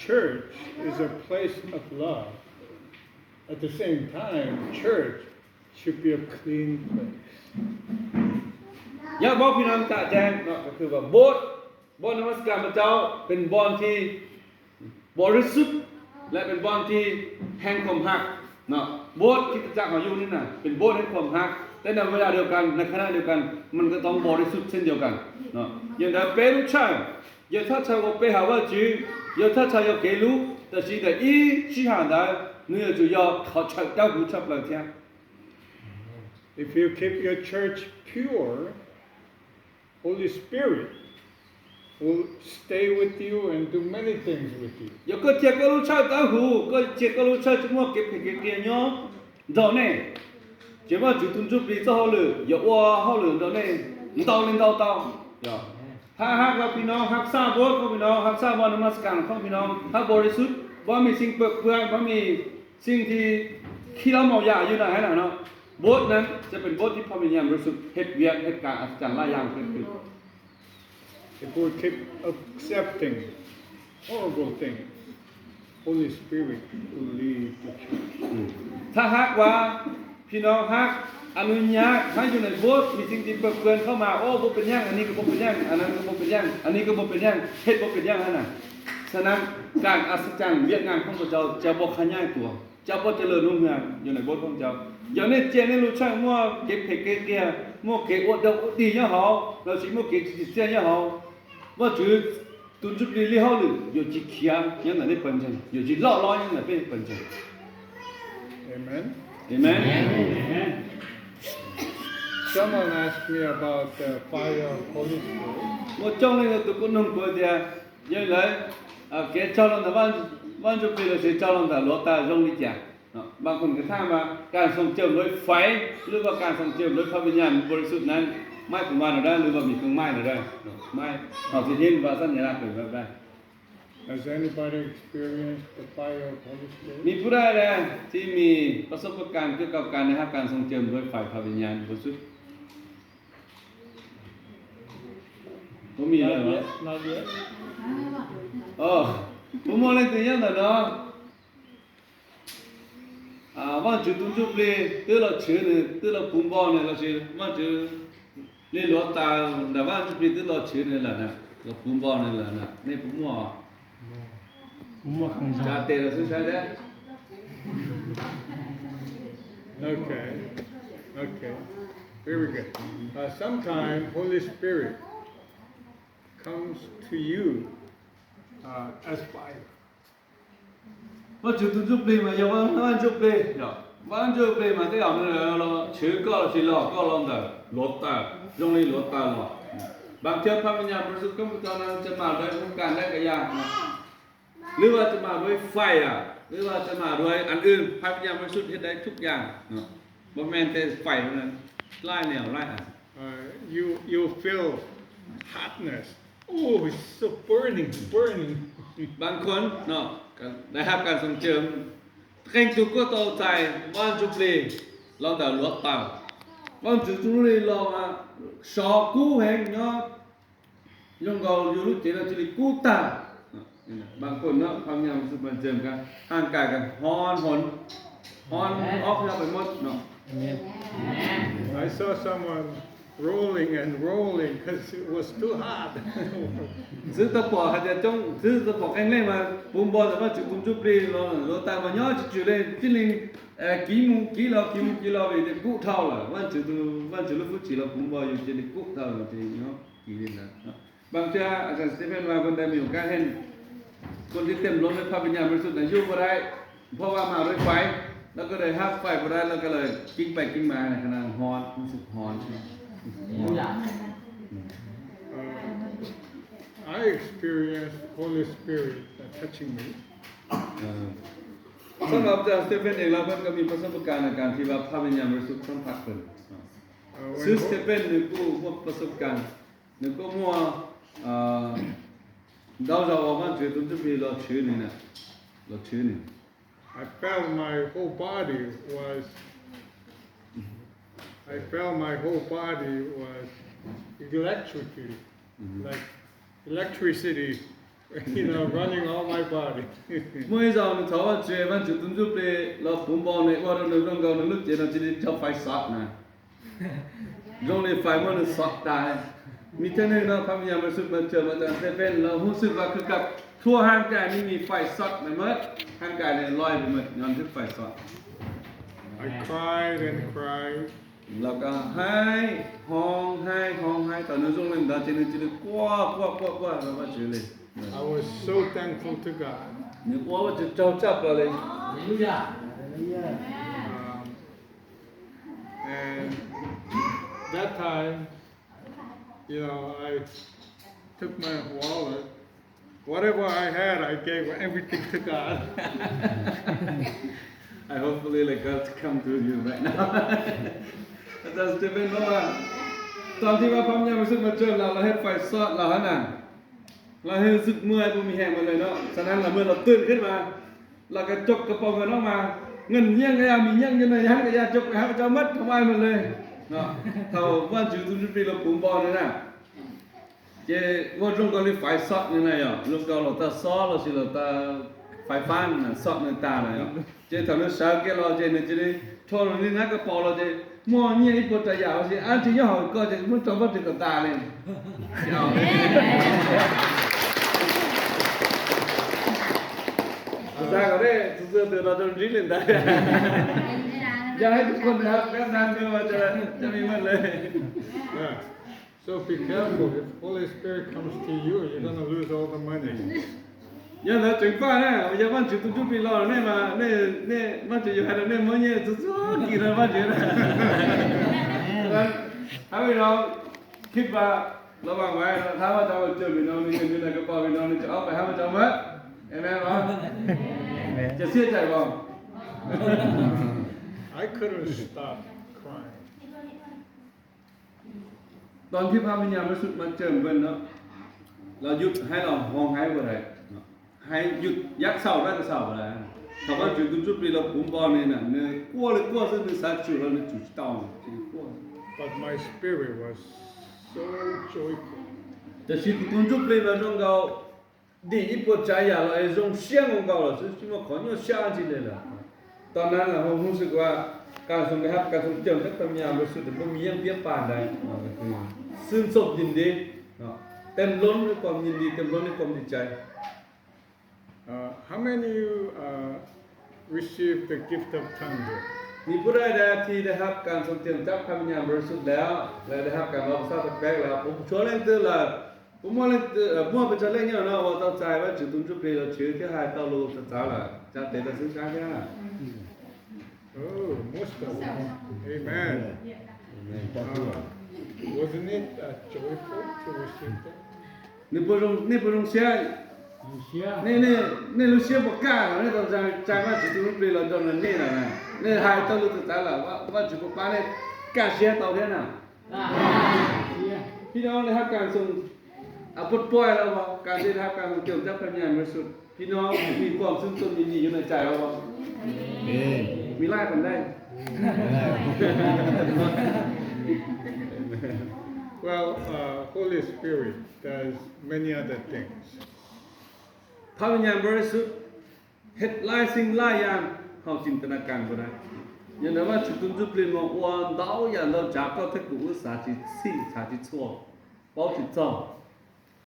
Church is a place of love. At the same time, church should be a clean place. Yog npaum phiv no tam jas no, ก็คือว่า โบสถ์ โบสถ์นมัสการพระเจ้า เป็นบ่อนที่บริสุทธิ์ และเป็นบ่อนที่แห่งความฮัก โบสถ์คริสตจักรของยูนี่นะ เป็นโบสถ์แห่งความฮัก แต่ในเวลาเดียวกัน ในขณะเดียวกัน มันก็ต้องบริสุทธิ์เช่นเดียวกัน Yog ntawd peb lub tshawj, yog thaj chaw uas peb hawm Vajtswv, yog thaj chaw yog kev hlub, tab sis ntawm ib sij hawm ntawd nws yuav tsum yog qhov chaw dawb huv tshaj plaws thiab. If you keep your church pure, Holy Spirit will stay with you and do many things with you. Yog koj cia koj lub tshawj dawb huv, koj cia koj lub tshawj tsis muaj kev phem kev qias nyob nrog nej, ces Vajtswv tus Ntsuj Plig txoj hauj lwm yuav ua hauj lwm nrog nej ntau li ntau tau. Thab hab koj phi no, hab xaj npuab koj phi no, hab xaj npuab namaskar koj phi no, hab npuab risub, npuab mis xij pawg pwg, npuab mis xij thi, khi los maum yam yus na hab na no. โบสถ์นั้นจะเป็นโบสถ์ที่พระวิญญาณบริสุทธิ์เฮ็ดเวียกเฮ็ดการอัศจรรย์หลายอย่างเกิดขึ้น If we keep accepting horrible things, Holy Spirit will lead the church. Thab hab koj phi no, hab อนุญาต hab yus na npuab mis xij thi pawg pwg เข้ามา โอ้ บ่เป็นหยัง อันนี้ก็บ่เป็นหยัง อันนั้นก็บ่เป็นหยัง อันนี้ก็บ่เป็นหยัง เฮ็ดบ่เป็นหยัง hab na. Xav na, การอัศจรรย์ เวียกงานของพระเจ้าจะบ่ขยายตัว Cov pov cov lwm nug yog nej npuab koob cov, yog nej cia nej lub tshawj muaj kev phem kev qias, muaj kev ua dog ua dig nyob hauv, lossis muaj kev tsis tsim txiaj nyob hauv, Vajtswv tus Ntsuj Plig li hauj lwm yuav tsis khiav nyob ntawm nej pawg ntseeg, yuav tsis loj hlob nyob ntawm peb pawg ntseeg. Amen. Amen. Someone asked me about the fire of Holy Spirit. Muaj coob leej tus kuj nug kuv tias, yog li ntawd, kev tsaug los ntawm Vaj Ntsuj Plig lossis tsaug los ntawm luav taws zoo li cas? Bang khun kv thaj mas kas xoom cawm luav faiv, lwm vas kas xoom cawm luav phaj vij nyas npua li xub nab, maib kuv mas nrog dab, lwm vas mis koo maij nrog dab, maib, thaum txiv yeeb vas xab nyas laj kawm dab. Has anybody experienced the fire of Holy Spirit? Mis pub dab, tsis mis pas xub pas kas, kawm kas, nws hab kas xoom cawm luav faiv phaj vij nyas npua li xub? Puas mis lawm? Puas muaj leej twg nyob ntawm no? Vaajtswv tus Ntsuj Plig twb los chwv nws, twb los puv npo nws lossis Vaajtswv li luav taws ntawm Vaaj Ntsuj Plig twb los chwv nws lawm na, los puv npo nws lawm na, nej puas muaj? Tsa tes los xwb saib seb. Okay. Okay. Very good. Uh, sometimes Holy Spirit comes to you uh, as fire. Vaajtswv tus Ntsuj Plig mas yog Vaaj Ntsuj Plig, Vaaj Ntsuj Plig mas tej zaum nws los chwv koj lossis los koj los ntawm luav taws, zoo li luav taws los. Npaam thiab phaj vij nyas npua li xub koob pab tau na, tsa mam luav hu kas dab kas yas, lwm vas tsa mam luav faiv, lwm vas tsa mam luav an wj, phaj vij nyas npua li xub thiaj dai thuj yas, npaum me tej faiv na, laij ne laij. Uh, you you feel hotness. Oh, it's so burning, burning. Bang khun no, dai hab kas xoom cawm, qee tug kuj tau txais Vaaj Ntsuj Plig los ntawm luav taws. Vaajtswv tus Ntsuj Plig los mas sov kub heev nyob, zoo nkaus yus lub cev no cia li kub tag. Bang khun no, phaj vij nyas npua li xub mas cawm kas, haj kas kas hon hon, hon ob yog pais muab no. I saw someone rolling and rolling 'cause it was too hot. Xwb tau pom hais tias coob, xwb tau pom qee leej mas puv npo ntawm Vaajtswv tus Ntsuj Plig los luav taws mas nyob tsis tswm le, tib leeg kiv mus kiv los kiv mus kiv los vim tias kub dhau lawm, Vaajtswv tus, Vaajtswv lub hwj chim los puv npo yus cia li kub dhau lawm ces nyob kiv li ntawd. Bằng cho Apostle Stephen và Brother Miu cá hên, con sẽ tìm luôn với Pháp Nhã với sự là you và đại, Pháp và Mạo với phải, nó có đời hát phải và đại là cái lời kinh bảy kinh mà này khả năng hòn, sự hòn. Uh, I experienced Holy Spirit uh, touching me. สำหรับอาจารย์สเตเฟนเองแล้วเพื่อนก็มีประสบการณ์ในการที่ว่าพระวิญญาณบริสุทธิ์สัมผัสเพื่อน Uh, when ซึ่งสเตเฟนเนี่ยผู้พบประสบการณ์ nws kuj muaj ntau zaus uas Vaajtswv tus Ntsuj Plig los chwv nws na, los chwv nws. I felt my whole body was, I felt my whole body was electrically, like electricity you know, running all my body. Muaj ib zaug nws thov Vajtswv, Vajtswv tus ntsuj plig los puv npo nws, ua rau nws zoo nkaus nws lub cev no cia li raug fais xov na. Zoo li fais muab nws xov tas. Mis thej neeg no phab nyas mas xwb mas cawm mas tas tej peb los hub xwb vas khwb kab thua hang kais ni mis fais xov mas mab hang kais li loi mas nyob twb fais xov. I cried and cried. Los koj haib hoo haib hoo haib thaum nws zoo li ntawd ces nws cia li quaj quaj quaj quaj rau Vajtswv li. I was so thankful to God. Nws ua Vajtswv tsaug tshaj plaws li. Um, and that time, you know, I took my wallet. Whatever I had, I gave everything to God. I hopefully like God come to you right now. Thaum thib peb no mas, thaum thib peb phab nyas mas xwb mas cawm los los hej fais xov los hab na. Los hej xwm muaj puas mis heem mas lawm no, xav nab los muaj los twg khib mas, los koj cov koj pom nkawd no mas, nqes yeej koj yaj mis yeej yog nws yaj koj yaj cov koj hab cov mab thov ai mas li. Thaum Vajtswv tus ntsuj plig los puv npo nws na, ces ua zoo nkaus li fais xov nws na yog zoo nkaus los tag xob los sis los tag fais fab xov nws tas na yog. Ces thaum nws sawv kiag los ces nws cia li rho nws li nab koj pom los ces muaj nyiaj ib puas tsav yam los sis ab tsi nyob hauv koj ces muab rau Vajtswv kom tas li. Xav kom dej txhua txhua tus no rau ntsib li ntawd. Yog hais tus koj nws hab kab nab nws mas cov me muaj li. So be careful, if Holy Spirit comes to you, you're gonna lose all the money. Yog ntawd tseem faj na, yog Vajtswv tus ntsuj plig los nej mas, nej, nej Vajtswv yuav hais rau nej muab nyiaj txhua txhua kis rau Vajtswv na. Hab vim no, khib pa, los vam vaiv thab Vajtswv cawm vim no, nws nws na koj pom vim no nws cov ob pais hab Vajtswv mas. Amen os. Cov xiab cais os. I couldn't stop crying. Thaum thib peb phab nyas mas xwm mas cawm npawg no, los yus hais los hoo haib ua dais, hais yus yaj xaum dab xaum dais. Thaum Vajtswv tus ntsuj plig los puv npo nws na, nws quaj li quaj xwb, nws xav tsum los nws tsum tsis tau, ces nws quaj. But my spirit was so joyful. Tiam sis kuv tus ntsuj plig mas zoo nkaus dim ib puas tsav yam los es zoo siab nkaus nkaus lawm xwb, tsis muaj qhov nyuaj siab dab tsi li lawm. Thaum no lawm hoo hub xwb kuv, kas xoo li hab kas xoo cawm tab tom nyas npawg xwm tus npawg mis yeej piab pa ntawd, xwb ntxom nyim nti, tem loob nws pom nyim nti, tem loob nws pom nyim cai. How many of you receive the gift of tongues? Nws puab dai dai thi dai hab kas xoo cawm tab tom nyas npawg xwm lawm, lawv dai hab kas los xab tas peb lawm, puas tshuav leej twg lawm? Puas muaj leej twg, muaj pes tsawg leej nyob no uas tau txais Vajtswv tus ntsuj plig los tshwv thiab hais tau lus txawv txawv lawm, tsa tes tau xwb sab thiab. Oh, most of them. Amen. Wasn't it joyful to receive that? Nws puas zoo, nej puas zoo siab? Nej, nej lub siab puas kaj los nej tau tsa Vajtswv tus ntsuj plig los rau nej lawm na? Nej hais tau lus txawv txawv lawm, Vajtswv puas pab nej kaj siab tau thiab na? Phib no li hab kas xoo, puab puab los kas xoo li hab kas xoo cawm tab tom nyas npawg xwm, phib no mis kuam xwb tus nyim nyim yuav na cais los. Mi laj kom dai. Well, Holy Spirit does many other things. Phab nyas npawg xwm hej laj xeeb laj yam hauv tsim tas na kas npawg na. Yog ntawd Vajtswv tus ntsuj plig mas ua ntau yam ntau tsav koj thiab kuv wb xav tsis txhij xav tsis txhua, paub tsis txog.